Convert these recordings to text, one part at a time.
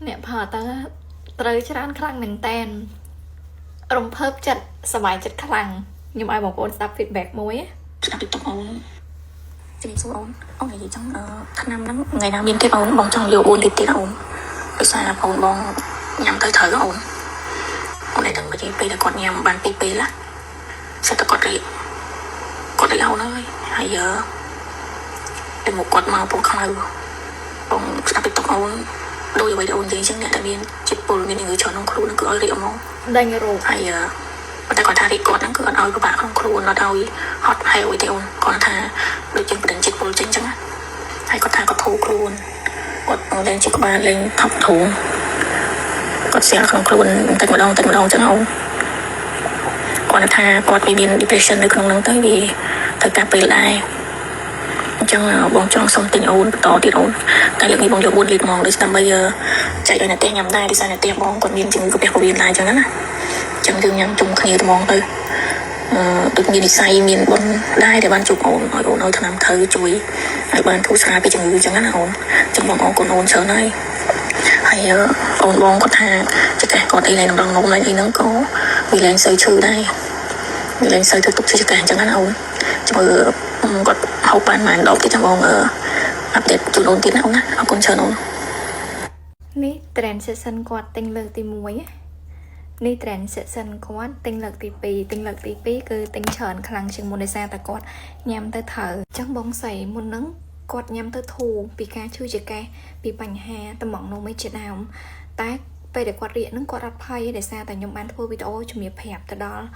អ្នកផលទៅត្រូវច្រើនខ្លាំងមែនតែនរំភើបចិត្តសប្បាយចិត្តខ្លាំងខ្ញុំឲ្យបងប្អូនស្ដាប់ feedback មួយណា ស្ដាប់ TikTok អូនជំរាបសួរអូនអូននិយាយចឹងអឺឆ្នាំហ្នឹងថ្ងៃណាមានទេអូនបងចង់យក4លីត្រទៀតអូនដោយសារបងបងញ៉ាំទៅត្រូវអូនអូនតែដឹងនិយាយពេលដែលគាត់ញ៉ាំបានពីរពេលណាសិតតែគាត់រៀបគាត់រៀបអូនអើយហើយអឺតែមកគាត់មកពងខ្មៅបងស្ដាប់ TikTok អូនដោយអ្វីដែលអូននិយាយចឹងអ្នកដែលមានជាតិពុលមានជំងឺច្រើនក្នុងខ្លួនហ្នឹងគឺឲ្យរៀបហ្មង ដេញរោគ ហើយអឺប៉ុន្តែគាត់ថារីកគាត់ហ្នឹងគឺអត់ឲ្យពិបាកក្នុងខ្លួនអត់ឲ្យហត់ហែវអីទេអូនគាត់ថាដូចជាងបដិញជាតិពុលចេញចឹងណាហើយគាត់ថាគាត់ធូរខ្លួនគាត់លេងជាក្បាលលេងថប់ធូរគាត់ស្រាលក្នុងខ្លួនបន្តិចម្ដងបន្តិចម្ដងចឹងអូនគាត់ថាគាត់វាមាន depression នៅក្នុងហ្នឹងទៅវាត្រូវការពេលដែរអញ្ចឹងបងចង់សុំទិញអូនបន្តទៀតអូនតែលើកនេះបងយក4លីត្រហ្មងដូចដើម្បីចែកឲ្យអ្នកផ្ទះញ៉ាំដែរដោយសារអ្នកផ្ទះបងគាត់មានជំងឺក្រពះពោះវៀនដែរអញ្ចឹងណា ចឹងយើងញ៉ាំជុំគ្នាត្មងទៅអឺដូចមាននិស័យមានបុណ្យដែរដែលបានជួបអូនឲ្យអូនឲ្យថ្នាំត្រូវជួយឲ្យបានធូរស្រាលពីជំងឺចឹងណាអូនចឹងបងអរគុណអូនច្រើនហើយហើយអូនបងគាត់ថាចកេះគាត់អីឡើងតម្រង់នំឡើងអីហ្នឹងក៏វាលែងសូវឈឺដែរវាលែងសូវធ្វើទុកឈឺចកេះចឹងណាអូនចាំមើលគាត់ហូបបានប៉ុន្មានដបទៀតចាំបងអឺupdate ជូនអូនទៀតណាអូនណាអរគុណច្រើនអូន នេះ transaction គាត់ទិញលើកទី1ណានេះ transaction គាត់ទិញលើកទី2ទិញលើកទី2គឺទិញច្រើនខ្លាំងជាងមុនដោយសារតែគាត់ញ៉ាំទៅត្រូវអញ្ចឹងបងស្រីមុនហ្នឹងគាត់ញ៉ាំទៅធូរពីការឈឺចង្កេះពីបញ្ហាតំងនោមអីជាដើមតែពេលដែលគាត់រៀកហ្នឹងគាត់អត់ភ័យទេដោយសារតែខ្ញុំបានធ្វើវីដេអូជំរាបប្រាប់ទៅដល់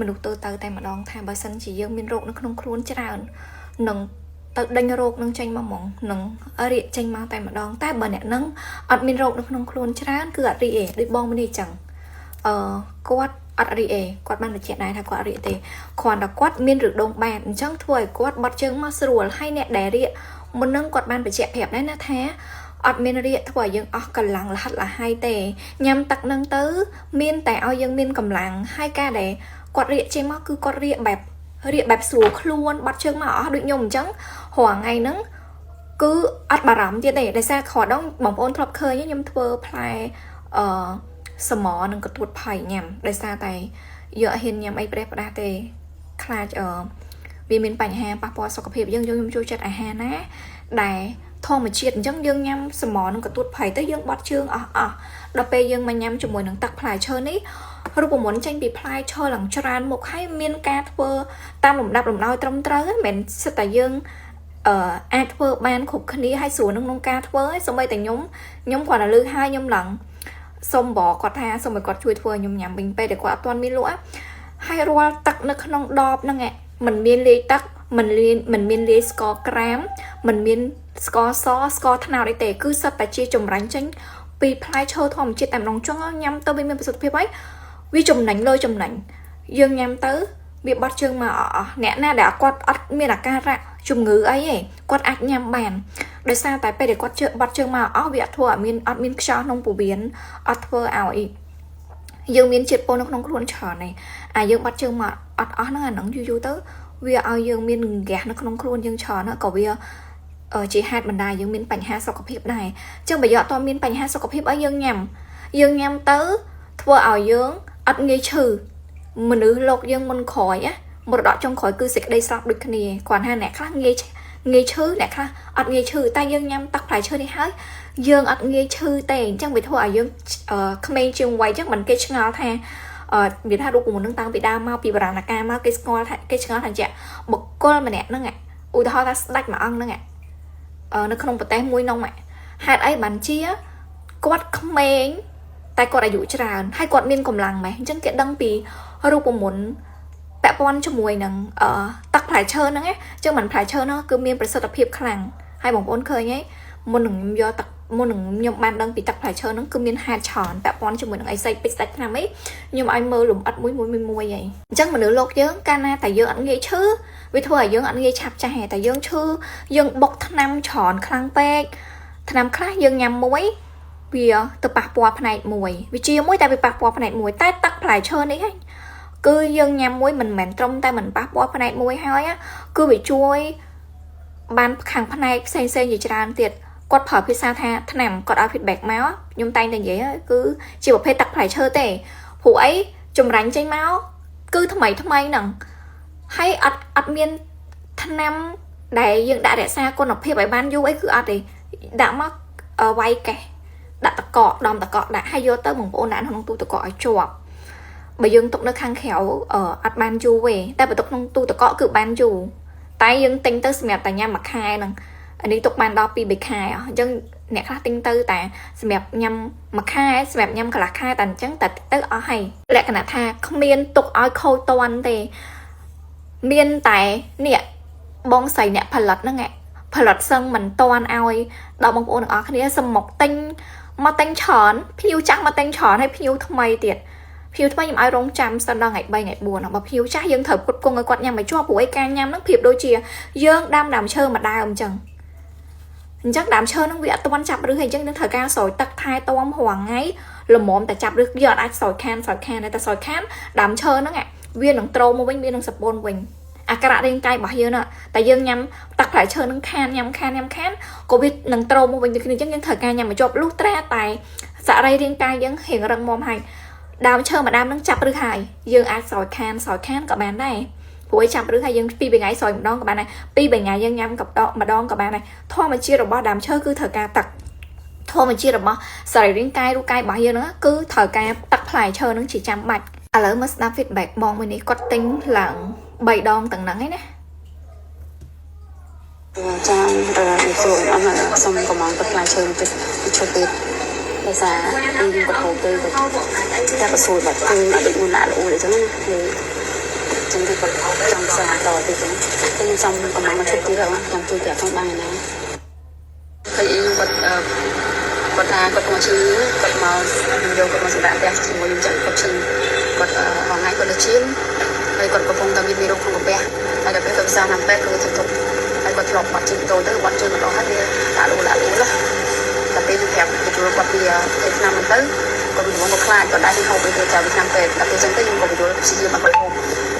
មនុស្សទៅទៅតែម្ដងថាបើសិនជាយើងមានរោគនៅក្នុងខ្លួនច្រើននឹងទៅដេញរោគនឹងចេញមកហ្មងនឹងរៀកចេញមកតែម្ដងតែបើអ្នកនឹងអត់មានរោគនៅក្នុងខ្លួនច្រើនគឺអត់រៀកទេដូចបងមួយនេះអញ្ចឹងអឺគាត់អត់រៀកទេគាត់បានបញ្ជាក់ដែរថាគាត់អត់រៀកទេគ្រាន់តែគាត់មានឫសដូងបាតអញ្ចឹងធ្វើឲ្យគាត់បត់ជើងមកស្រួលហើយអ្នកដែលរៀកមុននឹងគាត់បានបញ្ជាក់ប្រាប់ដែរណាថាអត់មានរៀកធ្វើឲ្យយើងអស់កម្លាំងលហិតលហើយទេញ៉ាំទឹកនឹងទៅ មានតែឲ្យយើងមានកម្លាំងហើយការដែលគាត់រៀកចេញមកគឺគាត់រៀកបែបរៀកបែបស្រួលខ្លួនបាត់ជើងមកអស់ដូចខ្ញុំអញ្ចឹងរាល់ថ្ងៃហ្នឹងគឺអត់បារម្ភទៀតទេដោយសារខដងបងប្អូនធ្លាប់ឃើញខ្ញុំធ្វើផ្លែអឺសមនិងកទួតផៃញ៉ាំដោយសារតែយកអត់ហ៊ានញ៉ាំអីប្រេះផ្ដាស់ទេខ្លាចអឺវាមានបញ្ហាប៉ះពាល់សុខភាពយើងយើងខ្ញុំចូលចិត្តអាហារណាដែលធម្មជាតិអញ្ចឹងយើងញ៉ាំសមនិងកទួតផៃទៅយើងបត់ជើងអស់អស់ដល់ពេលយើងមកញ៉ាំជាមួយនឹងទឹកផ្លែឈើនេះរូបមន្តចេញពីផ្លែឈើឡើងច្រើនមុខហើយមានការធ្វើតាមលំដាប់លំដោយត្រឹមត្រូវមិនមែនសិតតែយើងអឺអាចធ្វើបានគ្រប់គ្នាហើយស្រួលក្នុងការធ្វើហើយសូម្បីតែខ្ញុំខ្ញុំគ្រាន់តែលើហើយខ្ញុំឡើងសុំបកគាត់ថាសុំឲ្យគាត់ជួយធ្វើឲ្យខ្ញុំញ៉ាំវិញពេលដែលគាត់អត់ទាន់មានលក់ហើយរាល់ទឹកនៅក្នុងដបហ្នឹងមិនមានលាយទឹកមិនលាយមិនមានលាយស្ករក្រាមមិនមានស្ករសស្ករត្នោតអីទេគឺសិតតែជាចម្រាញ់ចេញពីផ្លែឈើធម្មជាតិតែម្ដងចង់ញ៉ាំទៅវាមានប្រសិទ្ធភាពហើយវាចំណេញលើចំណេញយើងញ៉ាំទៅវាបត់ជើងមកអស់អ្នកណាដែលគាត់អត់មានអាការៈជំងឺអីទេគាត់អាចញ៉ាំបានដោយសារតែពេលដែលគាត់ជើបត់ជើងមកអស់វាអត់ធ្វើឲ្យមានអត់មានខ្យល់ក្នុងពោះវៀនអត់ធ្វើឲ្យយើងមានជាតិពុលនៅក្នុងខ្លួនច្រើនទេអាយើងបាត់ជើងមកអត់អស់ហ្នឹងអាហ្នឹងយូរយូរទៅវាឲ្យយើងមានហ្គាសនៅក្នុងខ្លួនយើងច្រើនក៏វាជាហេតុបណ្ដាលយើងមានបញ្ហាសុខភាពដែរអញ្ចឹងបើយើងអត់មានបញ្ហាសុខភាពអីយើងញ៉ាំយើងញ៉ាំទៅធ្វើឲ្យយើងអត់ងាយឈឺមនុស្សលោកយើងមុនក្រោយណាមរតកចុងក្រោយគឺសេចក្តីស្លាប់ដូចគ្នាគ្រាន់ថាអ្នកខ្លះងាយងាយឈឺអ្នកខ្លះអត់ងាយឈឺតែយើងញ៉ាំទឹកផ្លែឈើនេះហើយយើងអត់ងាយឈឺទេអញ្ចឹងវាធ្វើឲ្យយើងក្មេងជាងវ័យអញ្ចឹងមិនគេឆ្ងល់ថាអឺនិយាយថារូបមន្តនឹងតាំងពីដើមមកពីបុរាណកាលមកគេស្គាល់ថាគេឆ្ងល់ថាជាបុគ្គលម្នាក់ហ្នឹងឧទាហរណ៍ថាស្ដេចមួយអង្គហ្នឹងនៅក្នុងប្រទេសមួយនោះហេតុអីបានជាគាត់ក្មេងតែគាត់អាយុច្រើនហើយគាត់មានកម្លាំងម៉េះអញ្ចឹងគេដឹងពីរូបមន្តពាក់ព័ន្ធជាមួយនឹងអឺទឹកផ្លែឈើហ្នឹងណាអញ្ចឹងមិនផ្លែឈើហ្នឹងគឺមានប្រសិទ្ធភាពខ្លាំងហើយបងប្អូនឃើញហីមុននឹងខ្ញុំយកទឹកមុននឹងខ្ញុំបានដឹងពីទឹកផ្លែឈើហ្នឹងគឺមានហេតុច្រើនពាក់ព័ន្ធជាមួយនឹងអីសាច់ពេជ្រសាច់ថ្នាំអីខ្ញុំឲ្យមើលលំអិតមួយមួយមួយមួយហីអញ្ចឹងមនុស្សលោកយើងកាលណាតែយើងអត់ងាយឈឺវាធ្វើឲ្យយើងអត់ងាយឆាប់ចាស់តែយើងឈឺយើងបុកថ្នាំច្រើនខ្លាំងពេកថ្នាំខ្លះយើងញ៉ាំមួយវាទៅប៉ះពាល់ផ្នែកមួយវាជាមួយតែវាប៉ះពាល់ផ្នែកមួយតែទឹកផ្លែឈើនេះហ្នឹងគឺយើងញ៉ាំមួយមិនមែនត្រឹមតែមិនប៉ះពាល់ផ្នែកមួយហើយគឺវាជួយបានខាងផ្នែកផ្សេងផ្សេងជាច្រើនទៀត។ គាត់ប្រើភាសាថាថ្នាំគាត់ឲ្យ feedback មកខ្ញុំតែងតែនិយាយគឺជាប្រភេទទឹកផ្លែឈើទេព្រោះអីចម្រាញ់ចេញមកគឺថ្មីថ្មីហ្នឹងហើយអត់មានថ្នាំដែលយើងដាក់រក្សាគុណភាពឲ្យបានយូរអីគឺអត់ទេដាក់មកវាយកេះដាក់តកកដំតកកដាក់ហើយយកទៅបងប្អូនដាក់ក្នុងទូទឹកកកឲ្យជាប់បើយើងទុកនៅខាងក្រៅអត់បានយូរទេតែបើទុកក្នុងទូទឹកកកគឺបានយូរតែយើងទិញទៅសម្រាប់តែញ៉ាំមួយខែហ្នឹងអានេះទុកបានដល់2 3ខែអញ្ចឹងអ្នកខ្លះទិញទៅតែសម្រាប់ញ៉ាំមួយខែសម្រាប់ញ៉ាំកន្លះខែតែអញ្ចឹងតែទៅអស់ហើយលក្ខណៈថាគ្មានទុកឲ្យខូចតន់ទេមានតែនេះបងស្រីអ្នកផលិតហ្នឹងផលិតសឹងមិនតន់ឲ្យដល់បងប្អូនទាំងអស់គ្នាសំមកទិញមកទិញច្រើនភ្ញៀវចាស់មកទិញច្រើនហើយភ្ញៀវថ្មីទៀតភ្ញៀវថ្មីខ្ញុំឲ្យរងចាំសិនដល់ថ្ងៃ3ថ្ងៃ4បើភ្ញៀវចាស់យើងត្រូវផ្គត់ផ្គង់ឲ្យគាត់ញ៉ាំឲ្យជាប់ព្រោះឯការញ៉ាំហ្នឹងប្រៀបដូចជាយើងដាំដើមឈើមួយដើមអញ្ចឹងអញ្ចឹងដើមឈើហ្នឹងវាអត់ទាន់ចាប់ឫសអញ្ចឹងនឹងត្រូវការស្រោចទឹកថែទាំរាល់ថ្ងៃល្មមតែចាប់ឫសយើងអត់អាចស្រោចខានស្រោចខានតែស្រោចខានដើមឈើហ្នឹងវានឹងត្រូមកវិញវានឹងសពូនវិញអាក្រក់រាងកាយរបស់យើងណាតែយើងញ៉ាំទឹកផ្លែឈើនឹងខានញ៉ាំខានញ៉ាំខានក៏វានឹងត្រូមកវិញដូចគ្នាអញ្ចឹងយើងត្រូវការញ៉ាំឲ្យជាប់លុះត្រាតែសរីរាង្គកាយយើងរៀងរឹងមាំហើយដើមឈើមួយដើមនឹងចាប់ឫសហើយយើងអាចស្រោចខានស្រោចខានក៏បានដែរព្រោះឲ្យចាប់ឫសហើយយើងពីរថ្ងៃស្រោចម្ដងក៏បានដែរពីរថ្ងៃយើងញ៉ាំកតម្ដងក៏បានដែរធម្មជាតិរបស់ដើមឈើគឺត្រូវការទឹកធម្មជាតិរបស់សរីរាង្គកាយរូបកាយរបស់យើងហ្នឹងគឺត្រូវការទឹកផ្លែឈើហ្នឹងជាចាំបាច់ឥឡូវមកស្ដាប់ feedback បងមួយនេះគាត់ទិញឡើង3ដងទាំងហ្នឹងឯណា ចាអឺសួរអត់សុំកំងទឹកផ្លែឈើបន្តិចឈុតទៀតដោយសារយើងគាត់ហូបទៅគាត់តែក៏សួរបាត់គឺអត់ដូចមុនឡាល្អអញ្ចឹងណាហើយចឹងទៅគាត់ចង់សារតទៀតចឹងតែខ្ញុំសុំកំងមកឈុតទៀតហើយខ្ញុំជួយប្រាប់ផងបានណាហើយគាត់គាត់ថាគាត់មកឈឺគាត់មកខ្ញុំយកគាត់មកសម្រាប់ផ្ទះជាមួយខ្ញុំចឹងគាត់ឈឺគាត់មួយថ្ងៃគាត់ទៅឈាមហើយគាត់កំពុងតែមានមេរោគក្នុងកាពះហើយដល់ពេលទៅផ្សារណាំពេទ្យគឺទៅទុកហើយគាត់ធ្លាប់បាត់ជើងតូចទៅបាត់ជើងម្ដងហើយវាដាក់លូដាក់លូណាតែពេលខ្ញុំប្រាប់ទៅជួលគាត់ពីពេលឆ្នាំហ្នឹងទៅគាត់ពីដំបូងក៏ខ្លាចគាត់ដែរហូបទៅចាំឆ្នាំពេទ្យដល់ពេលចឹងទៅខ្ញុំក៏បញ្យល់ព្យាយាមឲ្យគាត់ហូប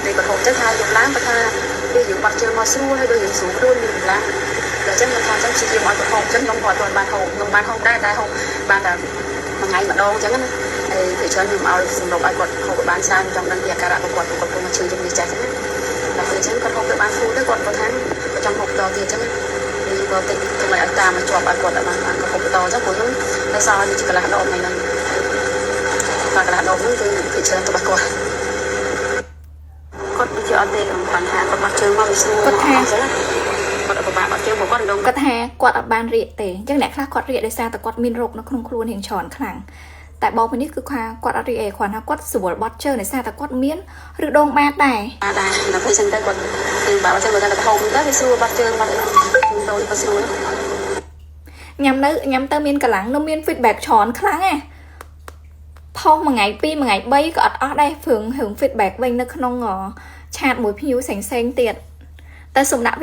ពេលគាត់ហូបទៅថាយកឡើងគាត់ថាពេលយើងបាត់ជើងមកស្រួលហើយដូចយើងស្រួលខ្លួនមានកម្លាំងដល់ចឹងខ្ញុំថាចឹងព្យាយាមឲ្យគាត់ហូបចឹងខ្ញុំក៏អត់ទាន់បានហូបខ្ញុំបានហូបដែរតែហូបបានតែមួយថ្ងៃម្ដងចឹងណាហើយពេលច្រើនខ្ញុំឲ្យសម្រុកឲ្យគាត់ហូបបានច្រើនចង់ដឹងពីអាការៈរបស់គាត់គាត់កំពុងមកឈឺជំងឺចាស់ចឹងណាដល់ពេលចឹងគាត់ហូបទៅបានស្រួលទៅគាត់គាត់ថាគាត់ចង់ហូបបន្តទៀតចឹងនេះក៏តិចទៅឲ្យតាមមកជាប់ឲ្យគាត់បានបានគាត់ហូបបន្តចឹងព្រោះខ្ញុំនៅសល់ជាកន្លះដបថ្ងៃហ្នឹងតែកន្លះដបហ្នឹងគឺពេលច្រើនទៅរបស់គាត់គាត់ដូចជាអត់ទេគាត់ថាគាត់បាត់ជើងមកវាស្រួល គាត់ថា ចឹងគាត់អត់ពិបាកបាត់ជើងមកគាត់ដង គាត់ថាគាត់អត់បានរៀកទេអញ្ចឹងអ្នកខ្លះគាត់រៀកដោយសារតែគាត់មានរោគនៅក្នុងខ្លួនរៀងច្រើនខ្លាំងតែបងមួយនេះគឺថាគាត់អត់រៀកអីគ្រាន់ថាគាត់ស្រួលបត់ជើងដោយសារតែគាត់មានឬដងបាតដែរ បាទដែរដល់ពេលចឹងទៅគាត់គឺបាត់ជើងគាត់ទៅហូបទៅវាស្រួលបាត់ជើងបាត់ជើងតូចក៏ស្រួល ញ៉ាំនៅញ៉ាំទៅមានកម្លាំងនៅមាន feedback ច្រើនខ្លាំងណាផុសមួយថ្ងៃ2មួយថ្ងៃ3ក៏អត់អស់ដែរព្រឹងរឿង feedback វិញនៅក្នុង chat មួយភ្ញៀវផ្សេងផ្សេងទៀតតែសូមដាក់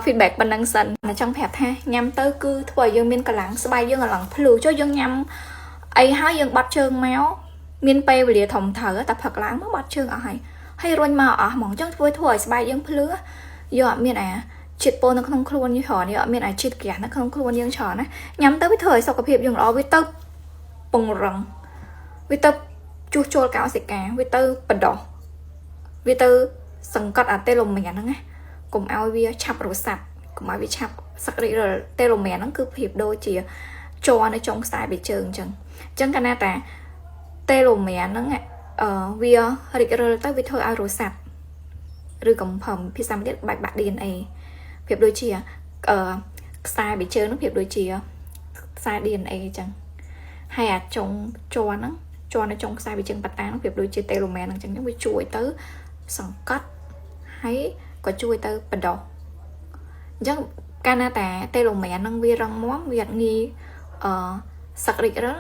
feedback ប៉ុណ្ណឹងសិនតែចង់ប្រាប់ថាញ៉ាំទៅគឺធ្វើឲ្យយើងមានកម្លាំងស្បែកយើងកម្លាំងភ្លឺចុះយើងញ៉ាំអីហើយយើងបាត់ជើងមកមានពេលវេលាធំត្រូវតែផឹកឡើងមកបាត់ជើងអស់ហើយហើយរុញមកអស់ហ្មងចឹងធ្វើធ្វើឲ្យស្បែកយើងភ្លឺយកអត់មានអាជាតិពុលនៅក្នុងខ្លួនយើងច្រើនយកអត់មានអាជាតិហ្គាសនៅក្នុងខ្លួនយើងច្រើនណាញ៉ាំទៅវាធ្វើឲ្យសុខភាពយើងល្អវាទៅពង្រឹងវាទៅជួសជុលកោសិកាវាទៅបណ្ដោះវាទៅសង្កត់អាតេឡូម៉ែហ្នឹងណាកុំឲ្យវាឆាប់រសាត់កុំឲ្យវាឆាប់សឹករីករាលតេឡូម៉ែហ្នឹងគឺប្រៀបដូចជាជ័រនៅចុងខ្សែបេជើងអញ្ចឹងអញ្ចឹងកាលណាតាតេឡូម៉ែហ្នឹងអឺវារីករាលទៅវាធ្វើឲ្យរសាត់ឬកំផំភាសាមួយទៀតបែកបាក់ DNA ប្រៀបដូចជាអឺខ្សែបេជើងហ្នឹងប្រៀបដូចជាខ្សែ DNA អញ្ចឹងហើយអាចុងជ័រហ្នឹងជ័រនៅចុងខ្សែបេជើងបតាហ្នឹងប្រៀបដូចជាតេឡូម៉ែហ្នឹងអញ្ចឹងវាជួយទៅសង្កត់ហើយក៏ជួយទៅបណ្ដោះអញ្ចឹងកាលណាតាតេឡូម៉ែហ្នឹងវារឹងមាំវាអត់ងាយអឺសឹករិចរិល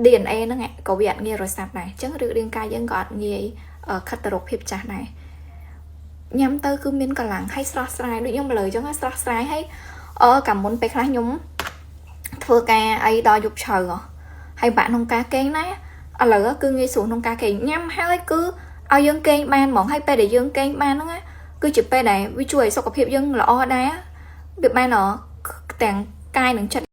DNA ហ្នឹងក៏វាអត់ងាយរសាត់ដែរអញ្ចឹងឬរាងកាយយើងក៏អត់ងាយខិតទៅរកភាពចាស់ដែរញ៉ាំទៅគឺមានកម្លាំងហើយស្រស់ស្រាយដូចខ្ញុំលើអញ្ចឹងស្រស់ស្រាយហើយអឺកាលមុនពេលខ្លះខ្ញុំធ្វើការអីដល់យប់ជ្រៅហើយបាក់ក្នុងការគេងណាឥឡូវគឺងាយស្រួលក្នុងការគេងញ៉ាំហើយគឺឲ្យយើងគេងបានហ្មងហើយពេលដែលយើងគេងបានហ្នឹងណាគឺជាពេលដែលវាជួយឲ្យសុខភាពយើងល្អដែរវាបានទាំង កាយនិងចិត្ត។